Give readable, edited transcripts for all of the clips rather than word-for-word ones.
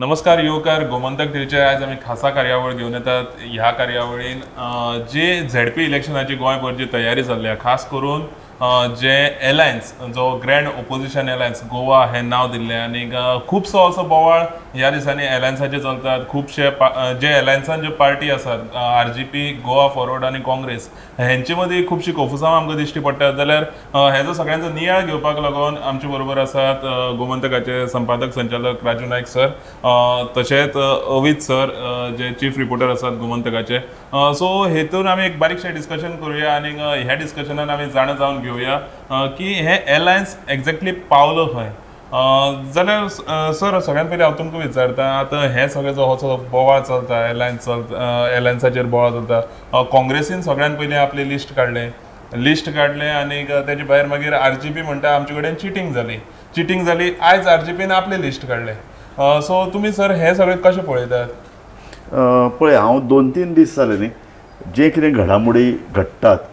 नमस्कार येवकार गोमंतक टीव्हीचे. आयज आमी खासा कार्यावळ घेवन येतात. ह्या कार्यावळीन जे झेडपी इलेक्शनाची गोंयभर जी तयारी चल्ल्या, खास करून जे एलायन्स जो ग्रँड ओपोजिशन एलायन्स गोवा हें नांव दिल्लें आनी खुबसो असो बोवाळ ह्या दिसांनी एलायन्साचे चलतात. खुबशे जे एलायन्सान ज्यो पार्टी आसात, आरजीपी, गोवा फॉरवर्ड आनी काँग्रेस, हेंचे मदीं खुबशीं कोफुसांव आमकां दिश्टी पडटात. जाल्यार हेजो सगळ्यांचो नियाळ घेवपाक लागून आमचे बरोबर आसात गोमंतकाचे संपादक संचालक राजू नायक सर, तशेंच अवित सर, जे चीफ रिपोर्टर आसात गोमंतकाचे. सो हेतून आमी एक बारीकशें डिस्कशन करूया आनी ह्या डिस्कशनान आमी जाणा जावन घेवया की हे एलायन्स एक्झॅक्टली पावलो खंय. जाल्यार सर, सगळ्यात पयलीं हांव तुमकां विचारता, आतां हें सगळें जो हो बोवाळ चलता, एलायन्स चलता, एलायन्साचेर बोवाळ चलता, काँग्रेसीन सगळ्यात पयलीं आपलें लिस्ट काडलें आनी तेजे भायर मागीर आरजीपी म्हणटा आमचे कडेन चिटींग जाली, चिटींग जाली. आयज आरजीपीन आपलें लिस्ट काडलें. सो तुमी सर हें सगळें कशें पळयतात? पळय, हांव 2-3 दीस जाले न्ही, जे कितें घडामोडी घडटात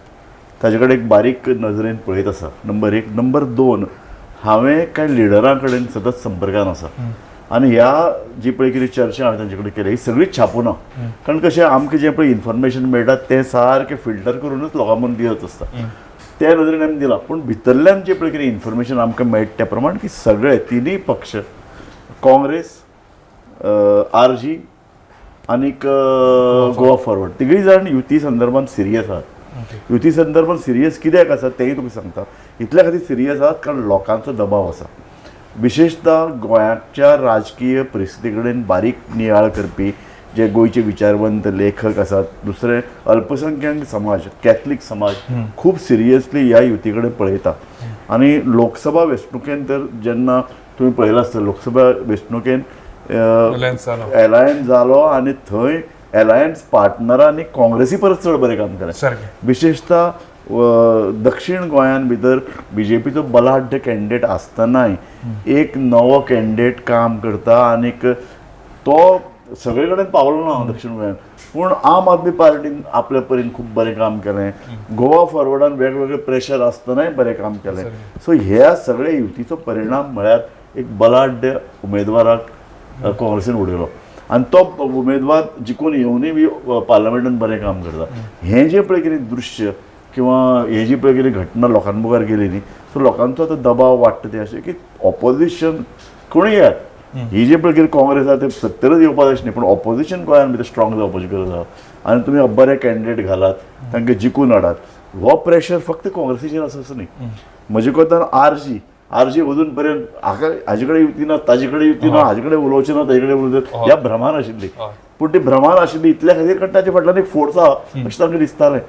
ताजे कडेन एक बारीक नजरेन पळयत आसा, नंबर एक. नंबर दोन, हांवें कांय लिडरां कडेन सतत संपर्कान आसा आनी ह्या जी पळय कितें चर्चा हांवें तांचे कडेन केली, ही सगळीच छापूं ना, कारण कशें, आमकां जें पळय इन्फॉर्मेशन मेळटा तें सारकें फिल्टर करूनच लोकां मुखार दियत आसता. त्या नदरेन आमी दिलां, पूण भितरल्यान जें पळय कितें इन्फॉर्मेशन आमकां मेळटा त्या प्रमाण की सगळे तिनूय पक्ष, काँग्रेस, आरजी आनीक गोवा फॉरवर्ड, तिगूय जाण युती संदर्भात सिरियस आहात. युती संदर्भात सिरियस कित्याक आसा तेंय तुका सांगता. इतल्या खातीर सिरियस आहात कारण लोकांचो दबाव आसा. विशेशतः गोंयाच्या राजकीय परिस्थिती कडेन बारीक नियाळ करपी जे गोंयचे विचारवंत लेखक आसात, दुसरे अल्पसंख्याक समाज, कॅथलीक समाज खूब सिरियसली ह्या युती कडेन पळयता. आनी लोकसभा वेंचणुकेन तर जेन्ना तुमी पळयलां आसतलें, लोकसभा वेंचणुकेन अलायन्स जालो. एलायन्स जालो आनी थंय एलायन्स पार्टनरांनी काँग्रेसी परस चड बरें काम केलें. विशेशतः दक्षिण गोंयान भितर बीजेपीचो बलाढ्य कॅन्डिडेट आसतनाय एक नवो कॅन्डिडेट काम करता आनीक तो सगळे कडेन पावलो ना दक्षिण गोंयान, पूण आम आदमी पार्टीन आपल्या परीन खूब बरें काम केलें. गोवा फॉरवर्डान वेगवेगळे प्रेशर आसतनाय बरें काम केलें. सो ह्या सगळ्या युतीचो परिणाम म्हळ्यार एक बलाढ्य उमेदवाराक काँग्रेसीन उडयलो आनी तो उमेदवार जिखून येवनूय बी पार्लमेंटान बरें काम करता. हें जें पळय कितें दृश्य किंवा हे जी पळय कितें घटना लोकां मुखार गेली न्ही, सो लोकांचो आतां दबाव वाडटा ते अशें की ऑपोजिशन कोणूय येयात, ही जी पळय कितें काँग्रेस आसा ते सत्तेरच येवपाक अशें न्ही, पूण ऑपोजिशन गोंयान भितर स्ट्रॉंग जावपाची गरज आसा आनी तुमी बरे कॅन्डिडेट घालात, तांकां जिखून हाडात. हो प्रेशर फक्त काँग्रेसीचेर आसा असो न्ही. म्हजे कोतान आरजी अजून पर्यंत हाका हाजे कडेन युती ना, ताजे कडेन युती ना, हाजे कडेन उलोवचें ना, ताजे कडेन उलोवचें, ह्या भ्रमान आशिल्ली. पूण ती भ्रमान आशिल्ली इतल्या खातीर कारण ताच्या फाटल्यान एक फोर्स आहा अशें तांकां दिसतालें.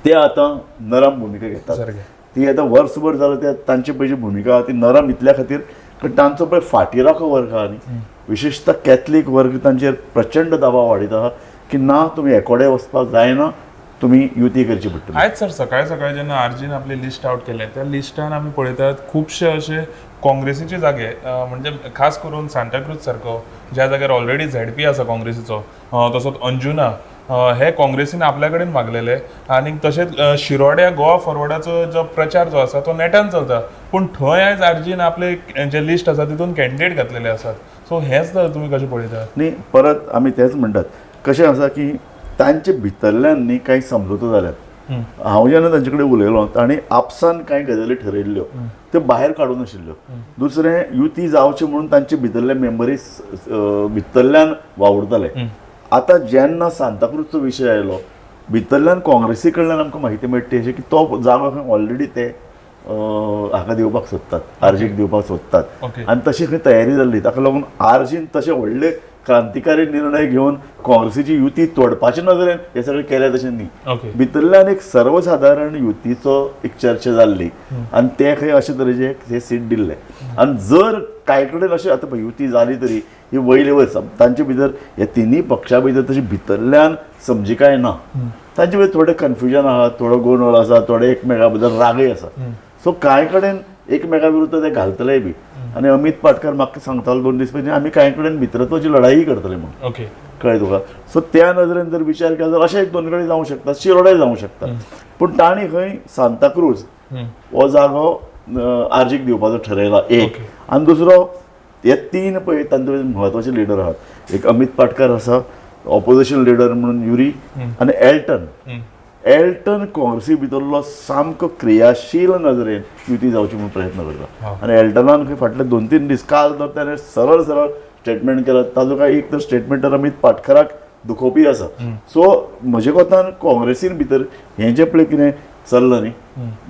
ते आतां नरम भुमिका घेतात. ती आतां वर्सभर जालें ते तांची पळय जी भुमिका आहा ती नरम इतल्या खातीर कारण तांचो पळय फाटीराखो वर्ग आहा न्ही, विशेशतः कॅथलीक वर्ग तांचेर प्रचंड दबाव वाडयता आहा की ना, तुमी एकोडे वचपाक जायना, तुमी युती करची पडटली. आयज सर सकाळी सकाळी जेन्ना आरजीन आपले लिस्ट आउट केलें, त्या लिस्टान आमी पळयतात खुबशे अशे काँग्रेसीचे जागे, म्हणजे खास करून सांताक्रूज सारको ज्या जाग्यार ऑलरेडी झेडपी आसा काँग्रेसीचो, तसोच अंजुना, हे काँग्रेसीन आपल्या कडेन मागलेले आनी तशेंच शिरोड्या गोवा फॉरवर्डाचो जो प्रचार जो आसा तो नेटान चलता, पूण थंय आयज आरजीन आपले जे लिस्ट आसा तितून कॅन्डिडेट घातलेले आसात. सो हेंच तर तुमी कशें पळयतात? न्ही, परत आमी तेंच म्हणटात, कशें आसा की तांचे भितरल्यान न्ही कांय समजोतो जाल्यात. हांव जेन्ना तांचे कडेन उलयलो, तांणी आपसान कांय गजाली ठरयल्ल्यो, त्यो भायर काडूंक नाशिल्ल्यो. दुसरें, युती जावचें म्हणून तांचे भितरले मेंबरी भितरल्यान वावुरताले. आतां जेन्ना सांताक्रूजचो विशय आयलो, भितरल्यान काँग्रेसी कडल्यान आमकां म्हायती मेळटा अशें की तो जागो खंय ऑलरेडी ते हाका दिवपाक सोदतात, आरजीक दिवपाक सोदतात. आनी तशी खंय तयारी जाल्ली. ताका लागून आरजीन तशे व्हडले क्रांतिकारी निर्णय घेवन काँग्रेसीची युती तोडपाच्या नदरेन हे सगळें केलें तशें न्ही. भितरल्यान एक सर्वसाधारण युतीचो एक चर्चा जाल्ली आनी ते खंय अशे तरेचे हे सीट दिल्ले. आनी जर कांय कडेन अशें आतां पळय युती जाली तरी ही वयले वयर तांचे भितर, ह्या तिनूय पक्षा भितर तशी भितरल्यान समजिकाय ना. तांचे भितर थोडें कन्फ्युजन आहा, थोडो गोंदळ आसा, थोडे एकमेका बद्दल रागय आसा. सो कांय कडेन एकमेका विरुद्ध ते घालतले बी. आनी अमीत पाटकर म्हाका सांगतालो 2 दीस पयलीं, आमी कांय कडेन मित्रत्वाची लढाई करतले म्हणून. कळ्ळें तुका? सो त्या नदरेन जर विचार केलो जाल्यार अशें एक दोन कडेन जावंक शकता, शिरोडेय जावंक शकता, पूण तांणी खंय सांताक्रूज हो जागो आरजीक दिवपाचो ठरयला एक. आनी दुसरो हे तीन पळय तांचे म्हत्वाचे लिडर आहात. एक अमित पाटकार आसा ऑपोजिशन लिडर म्हणून युरी, आनी एल्टन. एल्टन काँग्रेसी भितरलो सामको क्रियाशील नजरेन युती जावची म्हणून प्रयत्न करता. आनी एल्टनान खंय फाटले 2-3 दीस काल तर ताणें सरळ सरळ स्टेटमेंट केला, ताजो काय एक तर स्टेटमेंट तर अमित पाटकाराक दुखोवपी आसा. सो म्हजे कोतान काँग्रेसीन भितर हें जें पळय कितें चल्लां न्ही,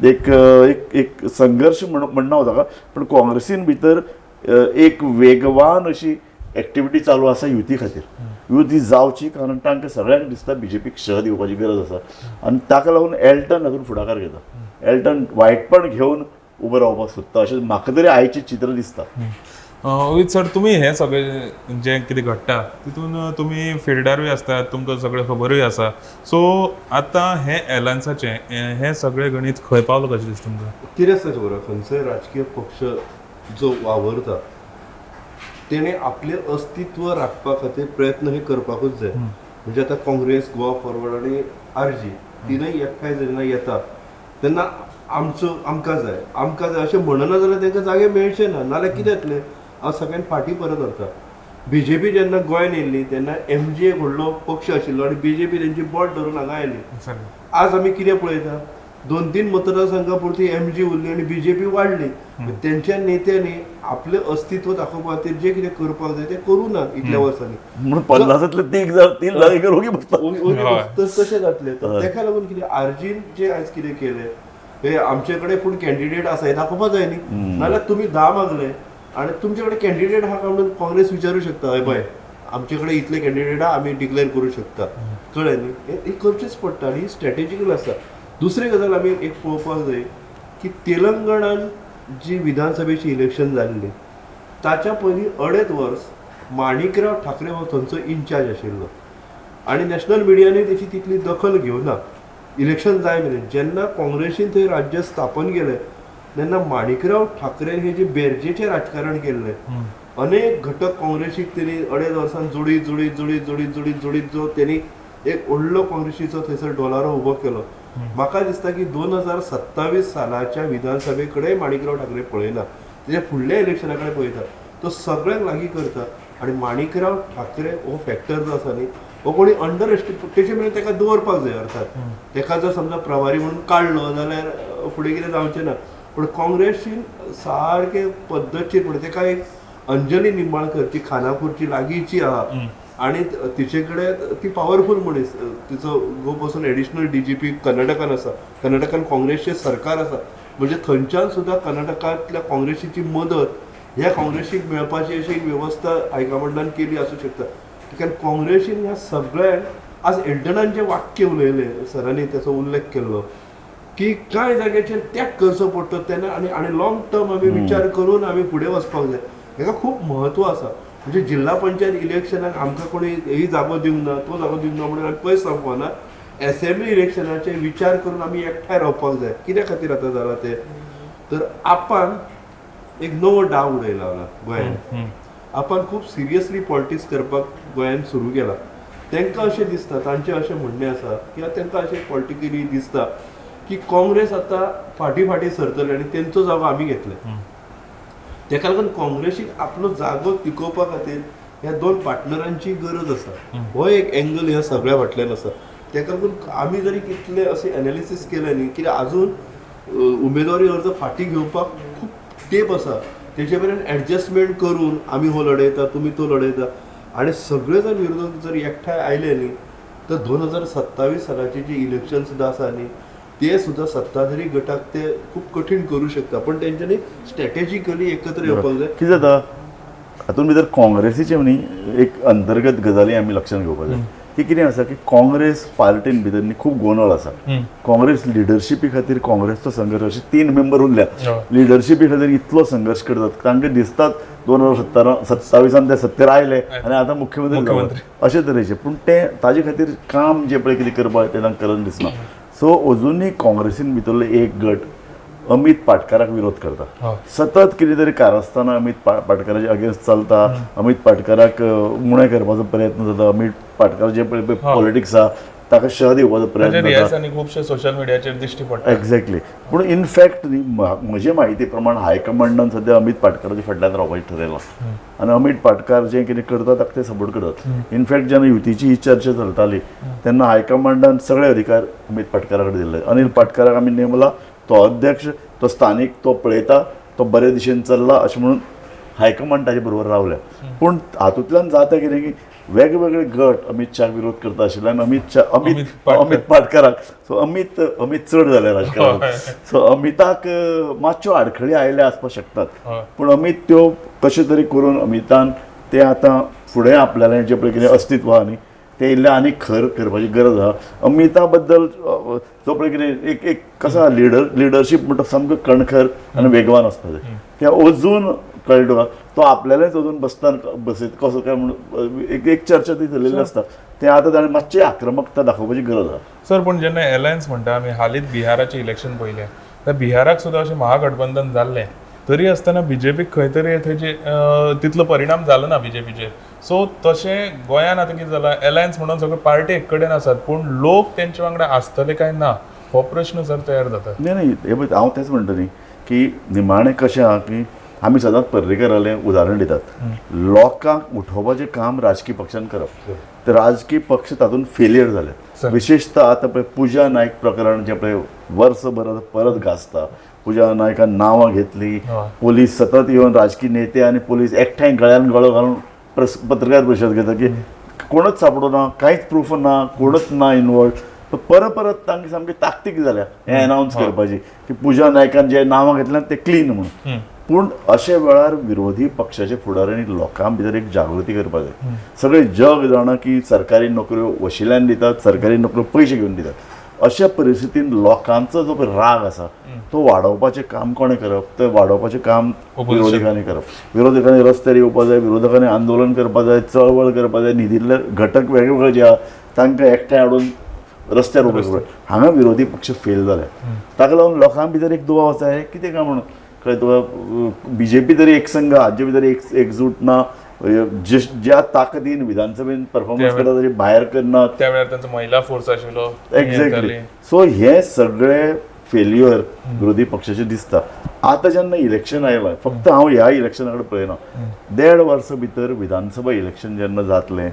एक एक एक संघर्श म्हणना हांव ताका, पूण काँग्रेसीन भितर एक वेगवान अशी एक्टिविटी चालू आसा युती खातीर. युती जावची कारण तांकां सगळ्यांक दिसता बीजेपीक शह दिवपाची गरज आसा आनी ताका लागून एल्टन हातूंत फुडाकार घेता. एल्टन वायटपण घेवन उबो रावपाक सोदता अशें म्हाका तरी आयचें चित्र दिसता. अमित सर, तुमी हें सगळें जें कितें घडटा तितून तुमी फिल्डारूय आसतात, तुमकां सगळें खबरूय आसा. सो आतां हें एलायन्साचें हें सगळें गणीत खंय पावलां कशें दिसता तुमकां? कितें आसता खबर आहा, खंयचोय राजकीय पक्ष जो वावरता तेणे आपलें अस्तित्व राखपा खातीर प्रयत्न हे करपाकूच जाय. म्हणजे आतां काँग्रेस, गोवा फॉरवर्ड आनी आरजी तिनूय एकठांय जेन्ना येता तेन्ना आमचो आमकां जाय आमकां जाय अशें म्हणना जाल्यार तांकां जागे मेळचे ना, नाल्यार कितें जातलें? हांव सगळ्यांत फाटीं परत व्हरता. बीजेपी जेन्ना गोंयान येयल्ली तेन्ना एमजी एक व्हडलो पक्ष आशिल्लो आनी बीजेपी तेंची बोट धरून हांगा आयली. आज आमी कितें पळयता, 2-3 मतदारसंघा पुरती एमजी उरली आनी बीजेपी वाडली. तेंच्या नेत्यांनी आपलें अस्तित्व दाखोवपा खातीर जें कितें करपाक जाय तें करूं ना इतल्या वर्सांनी. म्हणून 50तले 3 जागे ओगी बसता. कशें जातलें? तेका लागून कितें आरजीन जें आयज कितें केलें हे आमचे कडेन पूण कॅन्डिडेट आसा हें दाखोवपा जाय न्ही. नाल्यार तुमी 10 मागले आनी तुमचे कडेन कॅन्डिडेट आहा काय म्हणून काँग्रेस विचारूं शकता, हय पळय आमचे कडेन इतले कॅन्डिडेट आहा आमी डिक्लेअर करूं शकता. कळ्ळें न्ही? हें करचेंच पडटा आनी ही स्ट्रॅटेजिकल आसा. दुसरी गजाल आमी एक पळोवपाक जाय की तेलंगणान जी विधानसभेची इलेक्शन जाल्ली ताच्या पयलीं 2.5 वर्स माणिकराव ठाकरे हो थंयचो इन्चार्ज आशिल्लो आनी नॅशनल मिडियानी तेची तितली दखल घेवना इलेक्शन जाय मेरेन. जेन्ना काँग्रेसीन थंय राज्य स्थापन केलें तेन्ना माणिकराव ठाकरेन हे जे बेरजेचें राजकारण केल्लें, अनेक घटक काँग्रेसीक तेणी 2.5 वर्सान जोडीत जोडीत जोडीत जोडीत जोडीत जोडीत जो तेणी एक व्हडलो काँग्रेसीचो थंयसर डोलारो उबो केलो. म्हाका दिसता की 2027 सालाच्या विधानसभे कडेन माणिकराव ठाकरे पळयना, तेच्या फुडल्या इलेक्शना कडेन पळयता, तो सगळ्यांक लागीं करता. आनी माणिकराव ठाकरे हो फॅक्टर जो आसा न्ही हो कोणी अंडर एस्टिमेट तेचे मेरेन ताका दवरपाक जाय. अर्थात ताका जर समजा प्रभारी म्हणून काडलो जाल्यार फुडें कितें जावचें ना, पूण काँग्रेसीन सारकें पद्दतशीर म्हणटा ताका एक अंजली निंबाळकर जी खानापूरची लागींची आहा आनी तिचे कडेन ती पावरफूल मनीस, तिचो घोव पसून एडिशनल DGP कर्नाटकान आसा, कर्नाटकान काँग्रेसचें सरकार आसा, म्हणजे थंयच्यान सुद्दां कर्नाटकांतल्या काँग्रेसीची मदत ह्या काँग्रेसीक मेळपाची अशी एक वेवस्था हायकमांडान केली आसूं शकता. कारण काँग्रेसीन ह्या सगळ्यांक आज एल्टनान जें वाक्य उलयलें सरांनी ताचो उल्लेख केल्लो की कांय जाग्याचेर त्याग करचो पडटा तेन्ना आनी आनी लॉंग टर्म आमी विचार करून आमी फुडें वचपाक जाय, हेका खूब म्हत्व आसा. म्हणजे जिल्हा पंचायत इलेक्शनाक आमकां कोणी ही जागो दिवंक ना तो जागो दिवंक ना म्हणून आमी पयस रावपाक ना, एसेंब्ली इलेक्शनाचे विचार करून आमी एकठांय रावपाक जाय. कित्या खातीर आतां जालां तें तर आपण एक नवो डाव उडयला गोंयान, आपण खूब सिरियसली पॉलिटिक्स करपाक गोंयान सुरू केला. तांकां अशें दिसता, तांचें अशें म्हणणें आसा किंवा तांकां अशें पॉलिटिकली दिसता की काँग्रेस आतां फाटीं फाटीं सरतले आनी तेंचो जागो आमी घेतले. तेका लागून काँग्रेसीक आपलो जागो टिकोवपा खातीर ह्या 2 पार्टनरांची गरज आसा. हो एक एंगल ह्या सगळ्या फाटल्यान आसा. तेका लागून आमी जरी कितले अशें एनालिसीस केलें न्ही कित्याक आजून उमेदवारी अर्ज फाटीं घेवपाक खूब तेंप आसा, तेचे मेरेन एडजस्टमेंट करून आमी हो लडयता तुमी तो लडयता आनी सगळे जर विरोधक जर एकठांय आयले न्ही तर 2027 सालाची जी इलेक्शन सुद्दां आसा न्ही ते सुद्दां सत्ताधारी गटाक ते खूब कठीण करूं शकता, पण तेंच्यांनी स्ट्रॅटेजिकली एकत्र येवपाक जाय. कितें जाता हातूंत भितर काँग्रेसीचे न्ही एक अंतर्गत गजाली आमी लक्षांत घेवपाक जाय. ती कितें आसा की काँग्रेस पार्टीन भितर न्ही खूब गोंदळ आसा. काँग्रेस लिडरशिपी खातीर काँग्रेसचो संघर्श, अशे 3 मेंबर उरल्या लिडरशिपी खातीर इतलो संघर्श करतात, तांकां दिसतात 2027 ते सत्तेर आयले आनी आतां मुख्यमंत्री अशे तरेचे, पूण ते ताजे खातीर काम जें पळय कितें करपाक तें तांकां करन दिसना. सो अजुनूय काँग्रेसीन भितरलो एक गट अमित पाटकाराक विरोध करता, सतत कितें तरी कारस्थानां अमित पाटकाराचे अगेन्स्ट चलता, अमित पाटकाराक उणें करपाचो प्रयत्न जाता, अमित पाटकार जे पळय पॉलिटिक्स आहा ताका शह दिवपाचो प्रयत्न जाता. आनी खुबशे सोशल मिडियाचेर दिश्टी पडटा. एक्झॅक्टली. पूण इनफॅक्ट न्ही, म्हजे म्हायती प्रमाण हायकमांडान सद्या अमित पाटकाराच्या फाटल्यान रावपाचें ठरयलां आनी अमित पाटकार जें कितें करता ताका ते सपोर्ट करतात. इनफॅक्ट जेन्ना युतीची ही चर्चा चलताली तेन्ना हायकमांडान सगळे अधिकार अमित पाटकारा कडेन दिल्ले. अनिल पाटकाराक आमी नेमला, तो अध्यक्ष, तो स्थानीक, तो पळयता, तो बरे दिशेन चल्ला अशें म्हणून हायकमांड ताजे बरोबर रावल्या. पूण हातूंतल्यान जाता कितें की वेगवेगळे गट अमित शाह विरोध करता आशिल्ले आनी अमित शाह अमित पाटकाराक, सो अमित अमित चड जाले राजकारणात, सो अमिताक मातश्यो आडखळी आयल्या आसपाक शकतात. पूण अमित त्यो कशें तरी करून अमितान ते आतां फुडें आपल्याला जें पळय कितें अस्तित्व आहा न्ही तें इल्लें आनी खर करपाची गरज आहा. अमिता बद्दल जो पळय कितें एक एक कसो लिडरशीप म्हणटा सामको कणखर आनी वेगवान आसता जाय, तें अजून कळटा तुका तो आपल्यालेच अजून बसतान बसयत कसो काय म्हणून एक एक चर्चा ती चलिल्ली आसता. तें आतां ताणें मातशी आक्रमकता दाखोवपाची गरज आहा. सर, पूण जेन्ना एलायन्स म्हणटा, आमी हालींच बिहाराचें इलेक्शन पळयलें, त्या बिहाराक सुद्दां अशें महागठबंधन जाल्लें तरी आसतना बीजेपीक खंय तरी थंयचे तितलो परिणाम जालो ना बीजेपीचेर. सो तशें गोंयान आतां कितें जालां, एलायन्स म्हणून सगळे पार्टी एक कडेन आसात पूण लोक तेंचे वांगडा आसतले काय ना हो प्रश्न सर तयार जाता. न्ही न्ही, हे पळय हांव तेंच म्हणटा न्ही की निमाणें कशें आहा की आमी सदांच पर्रीकरालें उदाहरण दितात, लोकांक उठोवपाचें काम राजकी पक्षान करप, तर राजकी पक्ष तातूंत फेलियर जाले. विशेषतः आतां पळय पुजा नायक प्रकरण जें पळय वर्सभर आतां परत गाजता. पुजा नायकान नांवां घेतली, पोलीस सतत येवन राजकी नेते आनी पोलीस एकठांय गळ्यान गळो घालून पत्रकार परिशद घेता की कोणच सांपडो ना, कांयच प्रूफ ना, कोणच ना इनवॉल्व. परत परत तांकां सामकी ताकतीक जाल्या हें अनावन्स करपाची की पुजा नायकान जे नांवां घेतल्यां ते क्लीन म्हणून. पूण अशे वेळार विरोधी पक्षाचे फुडाऱ्यांनी लोकां भितर एक जागृती करपाक जाय. सगळें जग जाणा की सरकारी नोकऱ्यो वशिल्यान दितात, सरकारी नोकऱ्यो पयशे घेवन दितात. अशा परिस्थितीन लोकांचो जो राग आसा तो वाडोवपाचें काम कोणें करप, तें वाडोवपाचें काम विरोधकांनी करप. विरोधकांनी रस्त्यार येवपाक जाय, विरोधकांनी आंदोलन करपाक जाय, चळवळ करपाक जाय, न्हिदिल्ले घटक वेगवेगळे जे आहा तांकां एकठांय हाडून रस्त्यार उबे करप. हांगा विरोधी पक्ष फेल जाले. ताका लागून लोकां भितर एक दुबाव आसा, हें कितें काय म्हणून कळ्ळें तुका, बीजेपी तरी एकसंघ हाजे भितर एकजूट ना, ज्या ताकदीन विधानसभेन परफॉर्मन्स करता तरी भायर करनात. त्या वेळार तांचो महिला फोर्स आशिल्लो. एक्झॅक्टली. सो हे सगळे फेल्युअर विरोधी पक्षाचे दिसता. आतां जेन्ना इलेक्शन आयलां, फक्त हांव ह्या इलेक्शना कडेन पळयना, 1.5 वर्सां भितर विधानसभा इलेक्शन जेन्ना जातलें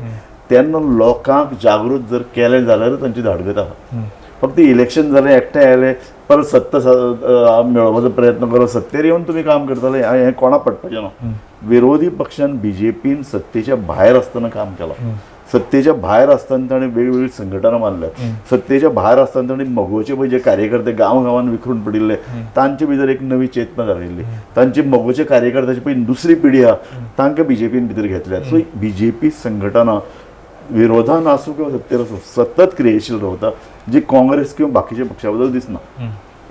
तेन्ना लोकांक जागृत जर केलें जाल्यार तांची धाडगत आहा. फक्त इलेक्शन जालें, एकठांय आयले, परत सत्ता मेळोवपाचो प्रयत्न करप, सत्तेर येवन तुमी काम करतले हें कोणाक पडपाचें ना. विरोधी पक्षान बीजेपीन सत्तेच्या भायर आसतना काम केलां. सत्तेच्या भायर आसतना ताणें वेगवेगळी संघटना मारल्यात. सत्तेच्या भायर आसतना ताणें मगोचे पळय जे कार्यकर्ते गांव गांवान विखरून पडिल्ले तांचे भितर एक नवी चेतना जागिल्ली. तांचे मगोचे कार्यकर्त्याची पळय दुसरी पिढी आहा तांकां बीजेपीन भितर घेतल्यात. सो बीजेपी संघटना विरोधान आसूं किंवा सत्तेर आसूं सतत क्रियेशील रावता, जी काँग्रेस किंवा बाकीच्या पक्षा बद्दल दिसना.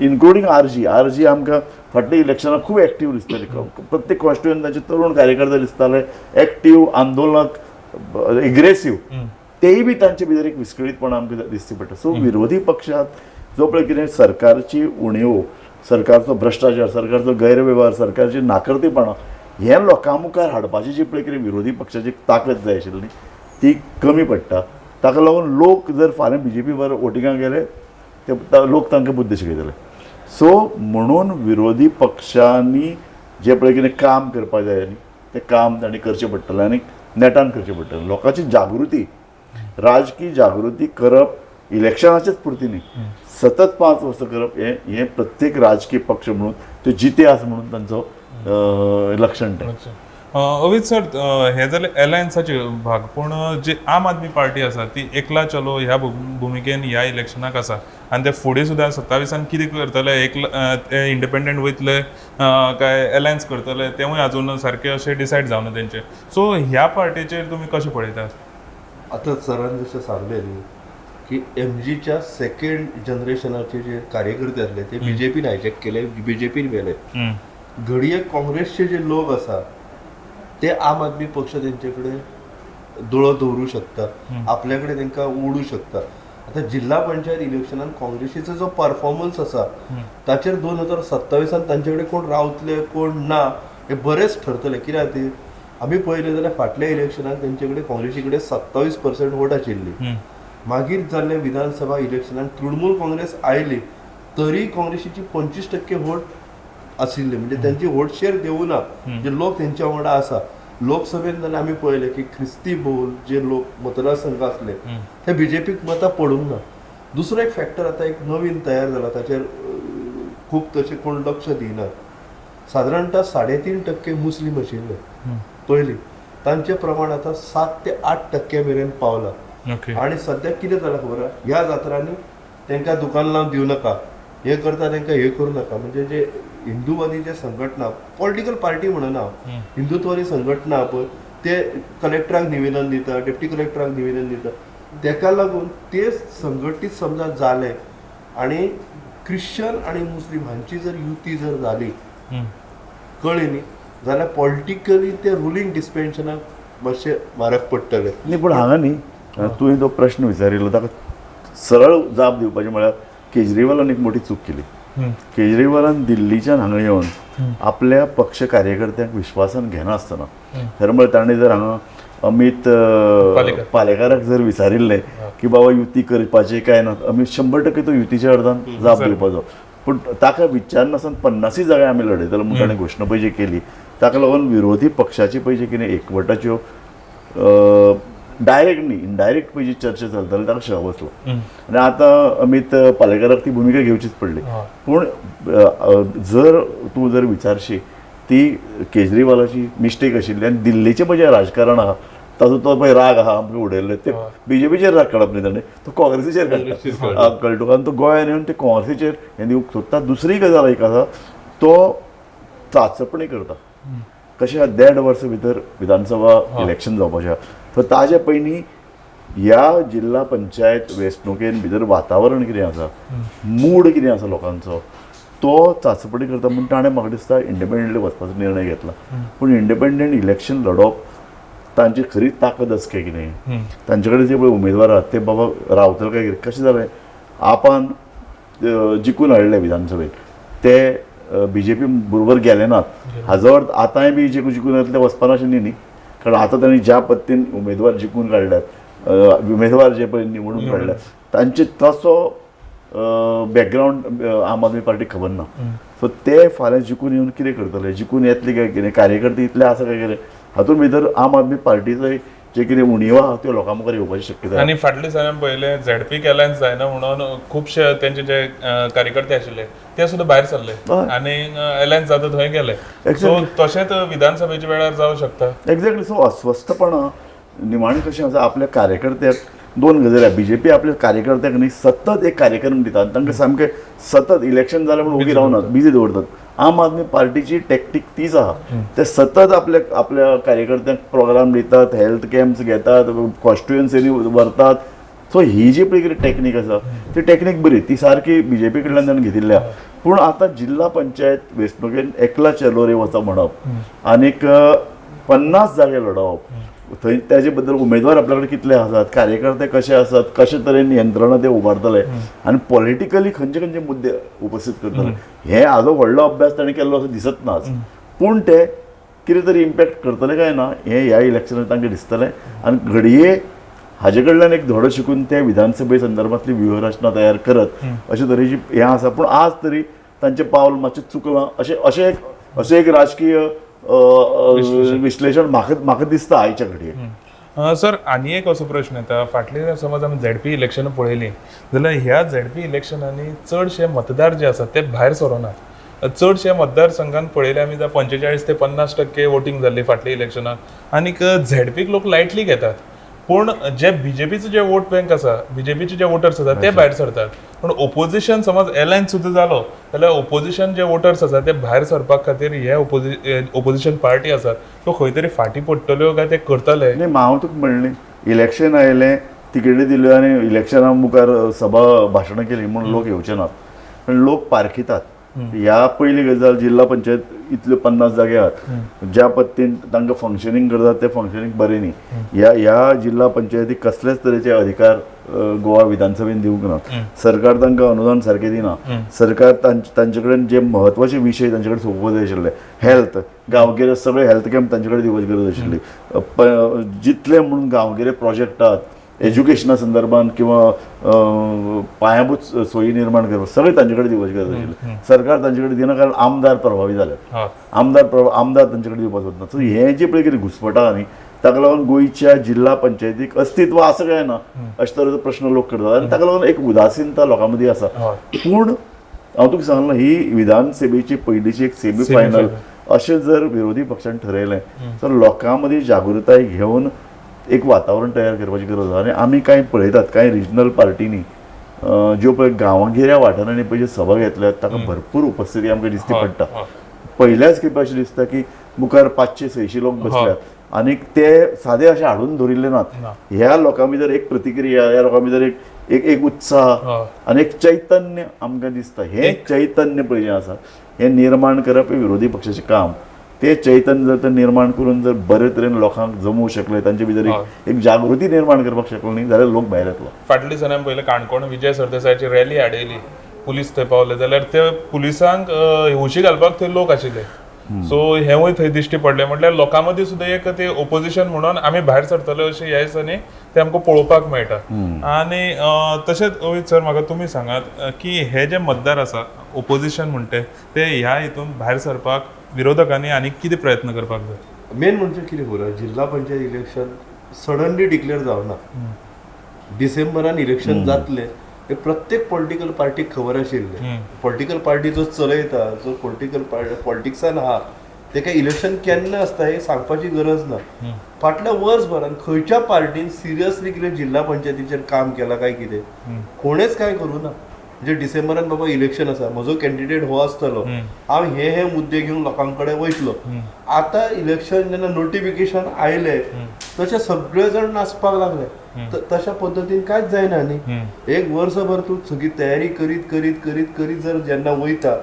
Including RG. आरजी आमकां फाटल्या इलेक्शनाक खूब एक्टीव दिसताले, प्रत्येक कॉन्स्टिट्युएन्सीचे तरुण कार्यकर्ते दिसताले, एक्टीव, आंदोलक, एग्रेसीव, तेय बी तांचे भितर एक विस्कळीतपणा आमकां दिसची पडटा. सो विरोधी पक्षात जो पळय कितें सरकारची उणीव, सरकारचो भ्रश्टाचार, सरकारचो गैरवेव्हार, सरकारची नाकर्तीपणां हें लोकां मुखार हाडपाची जी पळय कितें विरोधी पक्षाची ताकद जाय आशिल्ली ती कमी पडटा. ताका लागून लोक जर फाल्यां बीजेपी बरोबर वोटिंगाक गेले ते लोक तांकां बुद्द शिकयतले. सो म्हणून विरोधी पक्षांनी जें पळय कितें काम करपाक जाय न्ही तें काम तांणी करचें पडटलें आनी नेटान करचें पडटलें. लोकांची जागृती, राजकी जागृती करप इलेक्शनाचेच पुरती न्ही, सतत 5 वर्सां करप हें हें प्रत्येक राजकी पक्ष म्हणून ते जिते आसा म्हणून तांचो लक्षण तें. अवित सर, हे जाले एलायन्साचे भाग, पूण जी आम आदमी पार्टी आसा ती एकला चलो ह्या भुमिकेन ह्या इलेक्शनाक आसा आनी ते फुडें सुद्दां 27 कितें करतले, एकला ते इंडिपेंडंट वयतले काय एलायन्स करतले तेवूय अजून सारकें अशें डिसायड जावना तेंचें. सो ह्या पार्टीचेर तुमी कशें पळयतात? आतां सरान जशें सांगलें न्ही की एमजीच्या सेकेंड जनरेशनाचे जे कार्यकर्ते आसले ते बीजेपीन हायजॅक केले, बीजेपीन व्हेले. घडये काँग्रेसचे जे लोक आसा ते आम आदमी पक्ष तेंचे कडेन दोळो दवरूं शकता, आपल्या कडेन तांकां ओडूं शकता. आतां जिल्हा पंचायत इलेक्शनान काँग्रेसीचो जो परफॉर्मन्स आसा ताचेर 2027 तांचे कडेन कोण रावतले कोण ना हे बरेंच ठरतलें. कित्याक खातीर आमी पळयलें जाल्यार फाटल्या इलेक्शनाक तेंचे कडेन काँग्रेसी कडेन 27% वोट आशिल्ली. मागीर जाल्ले विधानसभा इलेक्शनान तृणमूल काँग्रेस आयली तरी काँग्रेसीची 25% वोट आशिल्ली, म्हणजे त्यांची वोट शेअर देऊ ना, जे लोक तेंच्या वांगडा आसा. लोकसभेन जाल्यार आमी पळयलें की ख्रिस्ती बहुल जे लोक मतदारसंघ आसले ते बीजेपीक मतां पडूंक ना. दुसरो एक फॅक्टर आतां एक नवीन तयार जाला, ताचेर खूब तशें कोण लक्ष दिना. सादारणतः 3.5% मुस्लीम आशिल्ले पयलीं, तांचें प्रमाण आतां 7 ते 8% मेरेन पावलां. आनी सद्याक कितें जालां खबर आहा, ह्या जात्रांनी तांकां दुकान लावन दिवं नाका, हें करता तांकां हें करूं नाका, म्हणजे जे हिंदूवादी जे संघटना, पॉलिटिकल पार्टी म्हणना, हिंदुत्वादी संघटना पळय ते कलेक्टराक निवेदन दिता, डेप्टी कलेक्टराक निवेदन दिता, तेका लागून ते संघटीत समजा जाले आनी क्रिश्चन आनी मुस्लीम हांची जर युती जर जाली, कळ्ळी न्ही, जाल्यार पॉलिटिकली ते रुलींग डिस्पेन्शनाक मातशें म्हारग पडटलें. न्ही, पूण हांगा न्ही तुवें तो प्रश्न विचारिल्लो ताका सरळ जाप दिवपाची म्हळ्यार केजरीवालान एक मोठी चूक केली. केजरीवालान दिल्लीच्यान हांगा येवन आपल्या पक्ष कार्यकर्त्यांक विश्वासान घेनासतना, खरें म्हळ्यार ताणें जर हांगा अमित पालेकाराक जर विचारिल्लें की बाबा युती करपाची काय ना, अमित 100% तो युतीच्या अर्दान जाप दिवपाचो. पूण ताका विचारनासतना 50 जाग्यार आमी लढयतले म्हूण ताणें घोशणा पळय जी केली, ताका लागून विरोधी पक्षाची पळय जी कितें एकवटाच्यो डायरेक्ट न्ही इनडायरेक्ट पळय जी चर्चा चलताली ताका शह बसलो. आनी आतां अमित पालेकाराक ती भुमिका घेवचीच पडली. पूण जर तूं जर विचारशी ती केजरीवालाची मिस्टेक आशिल्ली आनी दिल्लीचें पळय जें राजकारण आहा ताजो तो पळय राग आहा आमकां उडयल्लो, ते बीजेपीचेर राग काडप न्ही ताणें, तो काँग्रेसीचेर काडटा, कळटा तुका. आनी तो गोंयान येवन ते काँग्रेसीचेर हें दिवंक सोदता. दुसरी गजाल एक आसा, तो चाचपणी करता. कशें आहा, 1.5 वर्सां भितर विधानसभा इलेक्शन जावपाचें आहा, सो ताजे पयलीं ह्या जिल्हा पंचायत वेंचणुकेन भितर वातावरण कितें आसा, मूड कितें आसा लोकांचो, तो चाचपणी करता. म्हूण ताणें म्हाका दिसता इंडिपेंडंटली वचपाचो निर्णय घेतला. पूण इंडिपेंडंट इलेक्शन लडोवप तांची खरी ताकद आसा काय कितें, तांचे कडेन जे पळय उमेदवार आहात ते बाबा रावतले काय कितें. कशें जालें, आपान जिखून हाडले विधानसभेत, ते बीजेपी बरोबर गेले नात. हाजो अर्थ आतांय बी जे जिखून येतले वचपाना अशें न्ही न्ही, कारण आतां तांणी ज्या पद्दतीन उमेदवार जिखून काडल्यात, उमेदवार जे पळय निवडून काडल्यात तांचे तसो बॅकग्रावंड आम आदमी पार्टीक खबर ना. सो ते फाल्यां जिखून येवन कितें करतले, जिखून येतले काय कितें, कार्यकर्ते इतले आसा काय कितें, हातूंत भितर आम आदमी पार्टीचो जे कितें उणीव आहा त्यो लोकां मुखार येवपाची शक्यता. आनी फाटल्या दिसांनी आमी पळयलें झेडपीक अलायन्स जायना म्हणून खुबशे तेंचे जे कार्यकर्ते आशिल्ले ते सुद्दां भायर सरले आनी अलायन्स जाता थंय गेले. सो तशेंच विधानसभेच्या वेळार जावं शकता. एक्झॅक्टली. सो अस्वस्थपणा निमाणें कशें आसा, आपल्या कार्यकर्त्याक दोन गजाली, बीजेपी आपल्या कार्यकर्त्याक न्ही सतत एक कार्यक्रम दिता आनी तांकां सामकें सतत इलेक्शन जालें म्हूण ओगी रावनात, बिजी दवरतात. आम आदमी पार्टीची टॅक्टीक तीच आहा, ते सतत आपल्या आपल्या कार्यकर्त्यांक प्रोग्राम दितात, हेल्थ कॅम्प्स घेतात, कॉन्स्टिट्युएन्सीनी व्हरतात. सो ही जी पळय कितें टॅक्नीक आसा ती टॅक्नीक बरी, ती सारकी बीजेपी कडल्यान ताणें घेतिल्ली आहा. पूण आतां जिल्हा पंचायत वेंचणुकेन एकला चलो रे वचप म्हणप आनीक 50 जागे लढोवप, थंय ताजे बद्दल उमेदवार आपल्या कडेन कितले आसात, कार्यकर्ते कशे आसात, कशे तरेन यंत्रणा ते उबारतले आनी पॉलिटिकली खंयचे खंयचे मुद्दे उपस्थित करतले, हे हाजो व्हडलो अभ्यास ताणें केल्लो असो दिसत नाच. पूण ते कितें तरी इम्पॅक्ट करतले काय ना हें ह्या इलेक्शनान तांकां दिसतलें. आनी घडये हाजे कडल्यान एक धडो शिकून ते विधानसभे संदर्भातली व्यूहरचना तयार करत अशे तरेची हें आसा. पूण आज तरी तांचें पावल मातशें चुकलां अशें अशें अशें एक राजकीय विश्लेषण म्हाका दिसता आयच्या घडयेक. सर आनी एक असो प्रश्न येता, फाटले समज आमी झेडपी इलेक्शनां पळयलीं जाल्यार ह्या झेडपी इलेक्शनांनी चडशे मतदार जे आसात ते भायर सरोनात. चडशे मतदारसंघान पळयले आमी जाल्यार 45 ते 50% वोटींग जाल्ली फाटल्या इलेक्शनाक आनीक झेडपीक लोक लायटली घेतात. पूण जे बीजेपीचे जे वोट बँक आसा, बीजेपीचे जे वोटर्स आसा ते भायर सरतात. पूण ओपोजिशन समज एलायन्स सुद्दां जालो जाल्यार ओपोजिशन जे वोटर्स आसा ते भायर सरपा खातीर हे ओपोजिशन पार्टी आसात त्यो खंय तरी फाटीं पडटल्यो काय ते करतले? न्ही, हांव तुका म्हणलें, इलेक्शन आयलें तिकेटी दिल्यो आनी इलेक्शना मुखार सभा भाशणां केली म्हूण लोक येवचे नात, पण लोक पारखितात. ह्या पयली गजाल, जिल्हा पंचायत इतल्यो 50 जागे आहात, ज्या पद्दतीन तांकां फंक्शनींग करतात तें फंक्शनींग बरें न्ही. ह्या ह्या जिल्हा पंचायतीक कसलेच तरेचे अधिकार गोवा विधानसभेन दिवंक ना, सरकार तांकां अनुदान सारकें दिना, सरकार तांचे कडेन जे म्हत्वाचे विशय तांचे कडेन सोंपोवपाक जाय आशिल्ले, हेल्थ, गांवगिरे सगळे हेल्थ कॅम्प तांचे कडेन दिवपाची गरज आशिल्ली, जितले म्हणून गांवगिरे प्रोजेक्ट आहात एज्युकेशना संदर्भात किंवा पायाभूत सोयी निर्माण करपाक सगळें तांचे कडेन दिवपाची गरज आशिल्ली. सरकार तांचे कडेन दिना कारण आमदार प्रभावी जाल्यात, आमदार तांचे कडेन दिवपाक सोदना. सो हें जें पळय कितें घुस्पटा न्ही, ताका लागून गोंयच्या जिल्हा पंचायतीक अस्तित्व आसा काय ना अशे तरेचो प्रश्न लोक करतात आनी ताका लागून एक उदासीनता लोकां मदीं आसा. पूण हांव तुका सांगलां, ही विधानसभेची पयलींची एक सेमी फायनल अशें जर विरोधी पक्षान ठरयलें तर लोकां मदीं जागृताय घेवन एक वातावरण तयार करपाची गरज आसा. आनी आमी कांय पळयतात, कांय रिजनल पार्टींनी ज्यो पळय गांवगिऱ्या वाठारांनी पळय सभा घेतल्यात ताका भरपूर उपस्थिती आमकां दिसती पडटा. पयल्याच खेपे अशें दिसता की मुखार 500-600 लोक बसल्यात आनी ते सादे अशे हाडून धरिल्ले नात. ह्या लोकां भितर एक प्रतिक्रिया, ह्या लोकां भितर एक एक एक उत्साह आनी एक चैतन्य आमकां दिसता. हें चैतन्य पळय जें आसा हें निर्माण करप हें विरोधी पक्षाचें काम. ते चैतन्य जर ते निर्माण करून जर बरे तरेन लोकांक जमोवंक शकले, तांचे भितर एक जागृती निर्माण करपाक शकले न्ही जाल्यार लोक भायर येतलो. फाटल्या दिसांनी आमी पयलें काणकोण विजय सरदेसायाची रॅली आडयली, पुलीस थंय पावले जाल्यार ते पुलिसांक हौशी घालपाक थंय लोक आशिल्ले. सो हेंवूय थंय दिश्टी पडलें. म्हटल्यार लोकां मदीं सुद्दां एक ते ओपोजिशन म्हणून आमी भायर सरतले अशें ह्या दिसांनी ते आमकां पळोवपाक मेळटा. आनी तशेंच अवित सर, म्हाका तुमी सांगात की हे जे मतदार आसा ओपोजिशन म्हणटे ते ह्या हितून भायर सरपाक विरोधकांनी आनी कितें प्रयत्न करपाक जाय? मेन म्हणजे कितें खबर, जिल्हा पंचायत इलेक्शन सडनली डिक्लेअर जावना. डिसेंबरान इलेक्शन जातले हे प्रत्येक पॉलिटिकल पार्टीक खबर आशिल्लें. पॉलिटिकल पार्टी जो चलयता, जो पॉलिटिकल पॉलिटिक्सान आहा, तेका इलेक्शन केन्ना आसता हें सांगपाची गरज ना. फाटल्या वर्सभरान खंयच्या पार्टीन सिरियसली कितें जिल्हा पंचायतीचेर काम केलां काय कितें, कोणेच कांय करूं ना. म्हणजे डिसेंबरान बाबा इलेक्शन आसा, म्हजो कॅन्डिडेट हो आसतलो, हांव हे हे मुद्दे घेवन लोकां कडेन वयतलो. आतां इलेक्शन जेन्ना नोटिफिकेशन आयलें तशें सगळे जाण नाचपाक लागले. तशा पद्दतीन कांयच जायना न्ही. एक वर्सभर तूं सगळी तयारी करीत करीत करीत करीत जर जेन्ना वयता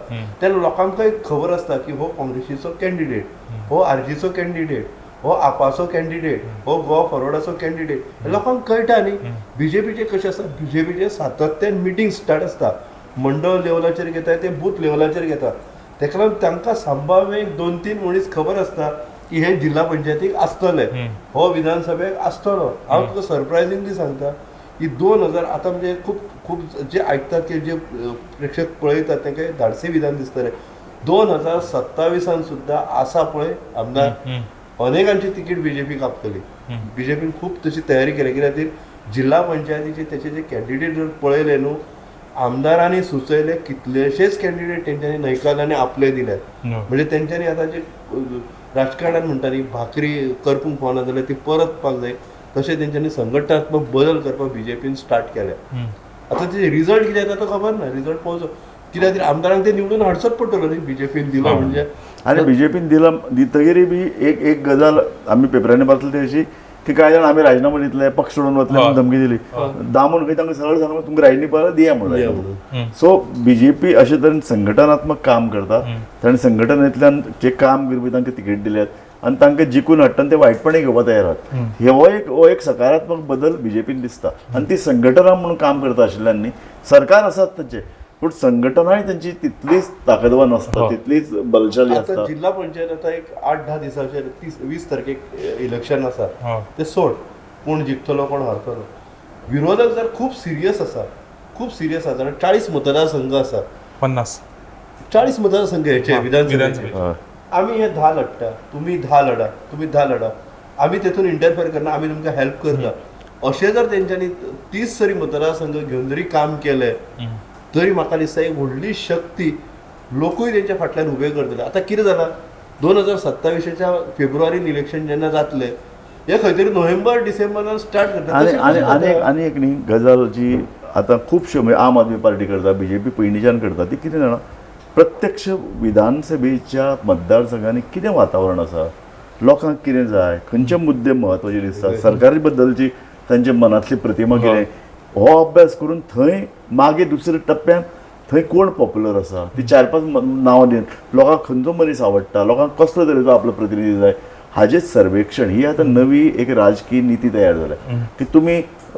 तेन्ना लोकांकय खबर आसता की हो काँग्रेसीचो कॅन्डिडेट, हो आरजीचो कॅन्डिडेट, हो आपाचो कॅन्डिडेट, हो गोवा फॉरवर्डाचो कॅन्डिडेट, लोकांक कळटा न्ही. बीजेपीचे कशें आसता, बीजेपीचे सातत्यान मिटींग स्टार्ट आसता, मंडळ लेवलाचेर घेता ते बूथ लेवलाचेर घेता. तेका लागून तांकां संभाव्य एक 2-3 मनीस खबर आसता की हे जिल्हा पंचायतीक आसतले, हो विधानसभेक आसतलो. हांव तुका सरप्रायझिंगली सांगता की 2000 आतां म्हणजे खूब खूब जे आयकतात की जे प्रेक्षक पळयतात तांकां धाडसी विधान दिसतलें. 2027 सुद्दां आसा पळय आमदार अनेकांची तिकीट बीजेपी कापतली. बीजेपीन खूब तशी तयारी केली कित्याक खातीर जिल्हा पंचायतीचे तेचे जे कॅन्डिडेट जर पळयले न्हू, आमदारांनी सुचयले कितलेशेच कॅन्डिडेट तेंच्यांनी न्हयकारले आनी आपले दिले. म्हणजे तेंच्यांनी आतां जे राजकारणान म्हणटा न्ही, भाकरी करपूंक फावना जाल्यार ती परतपाक जाय, तशें तेंच्यांनी संघटनात्मक बदल करपाक बीजेपीन स्टार्ट केले. आतां ते रिजल्ट कितें येता तो खबर ना, रिजल्ट पळोवचो कित्याक खातीर आमदारांक ते निवडून हाडचोच पडटलो न्ही बीजेपीन दिलो म्हणजे. आनी बीजेपीन दिला दितगीर बी एक एक गजाल आमी पेपरांनी वाचली ती अशी की कांय जाण आमी राजिनामो दितले, पक्ष सोडून वतले म्हणून धमकी दिली. दामून खंय तांकां सरळ सांगलें तुमकां राजिनामो दिया म्हणून. सो बीजेपी अशे तरेन संघटनात्मक काम करता आनी संघटनेंतल्यान जे काम करपी तांकां तिकेट दिल्यात आनी तांकां जिखून हाडटा ते वायटपणी घेवपाक तयार आहात. हो एक सकारात्मक बदल बीजेपीन दिसता आनी ती संघटना म्हणून काम करता आशिल्ल्यान न्ही, सरकार आसात तांचे पूण संघटनाय तांची तितलीच ताकदवान आसता, तितलीच बलशाली आसता. जिल्हा पंचायत आतां एक 8-10 दिसाचेर 30-20 तारखेक इलेक्शन आसा, ते सोड कोण जिखतलो कोण हारतलो. विरोधक जर खूब सिरियस आसा, खूब सिरियस आसा जाल्यार 40 मतदारसंघ आसा, 50-40 मतदारसंघ हेचे विधानसभेचे. आमी हे 10 लढटा, तुमी 10 लढा, तुमी 10 लढा, आमी तेतून इंटरफेर करना, आमी तुमकां हेल्प करता. अशें जर तेंच्यांनी 30 तरी मतदारसंघ घेवन जरी काम केलें तरी म्हाका दिसता एक व्हडली शक्ती लोकूय तेंच्या फाटल्यान उबे करतले. आतां कितें जालां, 2027 फेब्रुवारीन इलेक्शन जेन्ना जातलें हे खंय तरी नोव्हेंबर डिसेंबरान स्टार्ट करता. आनी आनी आनी एक न्ही गजाल जी आतां खुबश्यो म्हणजे आम आदमी पार्टी करता, बीजेपी पयलींच्यान करता, ती कितें जाणा, प्रत्यक्ष विधानसभेच्या मतदारसंघांनी कितें वातावरण आसा, लोकांक कितें जाय, खंयचे मुद्दे म्हत्वाचे दिसतात, सरकारी बद्दलची तांच्या मनांतली प्रतिमा कितें, हो अभ्यास करून थंय मागीर दुसऱ्या टप्प्यान थंय कोण पॉप्युलर आसा ती 4-5 नांवां दिवन लोकांक खंयचो मनीस आवडटा, लोकांक कसलो तरेचो आपलो प्रतिनिधी जाय, हाजें सर्वेक्षण ही आतां नवी एक राजकीय निती तयार जाल्या की तुमी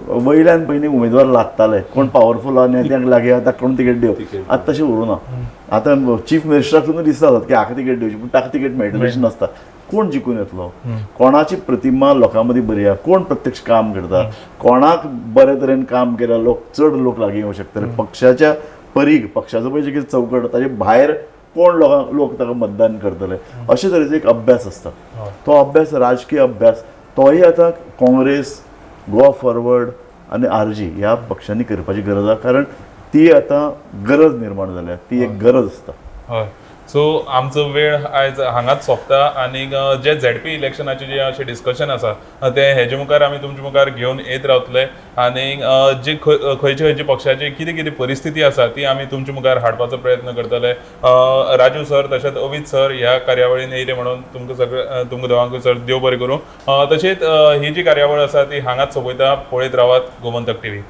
वयल्यान पयलीं उमेदवार लागताले, कोण पावरफूल आहा नेत्यांक लागीं आहा ताका कोण तिकेट दिवप, आतां तशें उरूं ना. आतां चीफ मिनिस्टराक सुद्दां दिसता की हाका तिकेट दिवची, पूण ताका तिकेट मेळटली अशें नासता. कोण जिखून येतलो, कोणाची प्रतिमा लोकां मदीं बरी आहा, कोण प्रत्यक्ष काम करता, कोणाक बरे तरेन काम केल्यार लोक चड लोक लागीं येवंक शकतले, पक्षाच्या परीघ, पक्षाचो पळय जे कितें चौकट ताजे भायर कोण लोकांक लोक ताका मतदान करतले, अशे तरेचो एक अभ्यास आसता. तो अभ्यास राजकीय अभ्यास तोय आतां काँग्रेस, गोवा फॉरवर्ड आनी आरजी ह्या पक्षांनी करपाची गरज आहा, कारण ती आतां गरज निर्माण जाल्या, ती एक गरज आसता. हय, सो आमचो वेळ आयज हांगाच सोंपता आनी जे झेडपी इलेक्शनाचे जे अशें डिस्कशन आसा तें हेजे मुखार आमी तुमचे मुखार घेवन येत रावतले आनी जे खंयचे खंयचे पक्षाची कितें कितें परिस्थिती आसा ती आमी तुमचे मुखार हाडपाचो प्रयत्न करतले. राजू सर तशेंच अवीत सर ह्या कार्यावळीन येयले म्हणून तुमकां सगळे, तुमकां दोगांकूय सर देव बरें करूं. तशेंच ही जी कार्यावळ आसा ती हांगाच सोंपयता. पळयत रावात गोमंतक टीव्ही.